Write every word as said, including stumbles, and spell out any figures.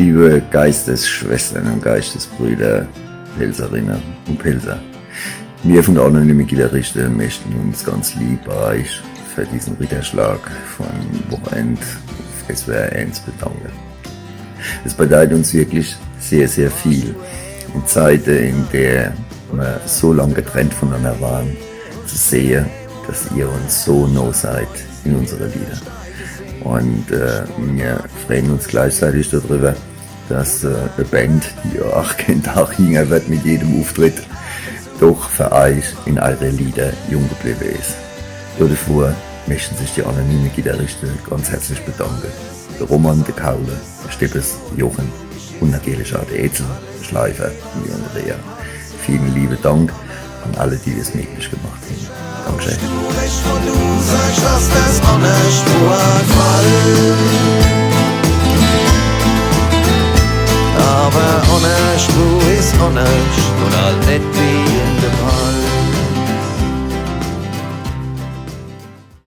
Liebe Geistesschwestern und Geistesbrüder, Pälzerinne und Pälzer. Mir von de Anonyme Gitarriste möchten uns ganz lieb bei eich für diesen Ritterschlag von Wochenend auf S W R eins bedanken. Es bedeutet uns wirklich sehr, sehr viel, in Zeiten, in der wir so lange getrennt voneinander waren, zu sehen, dass ihr uns so nah seid in unsere Lieder. Und äh, wir freuen uns gleichzeitig darüber, dass äh, eine Band, die ja auch kein Tag jünger wird mit jedem Auftritt, doch für euch in eure Lieder jung geblieben ist. Dafür möchten sich die Anonyme Gitarriste ganz herzlich bedanken. Der Roman, der Kaule, der Steppes, der Jochen und natürlich auch der Etzel, der Schleifer und die Andrea. Vielen lieben Dank an alle, die es möglich gemacht haben. Dankeschön. Du bist, wo du sagst, dass das annerscht war. Aber annerscht is annerscht und halt net wie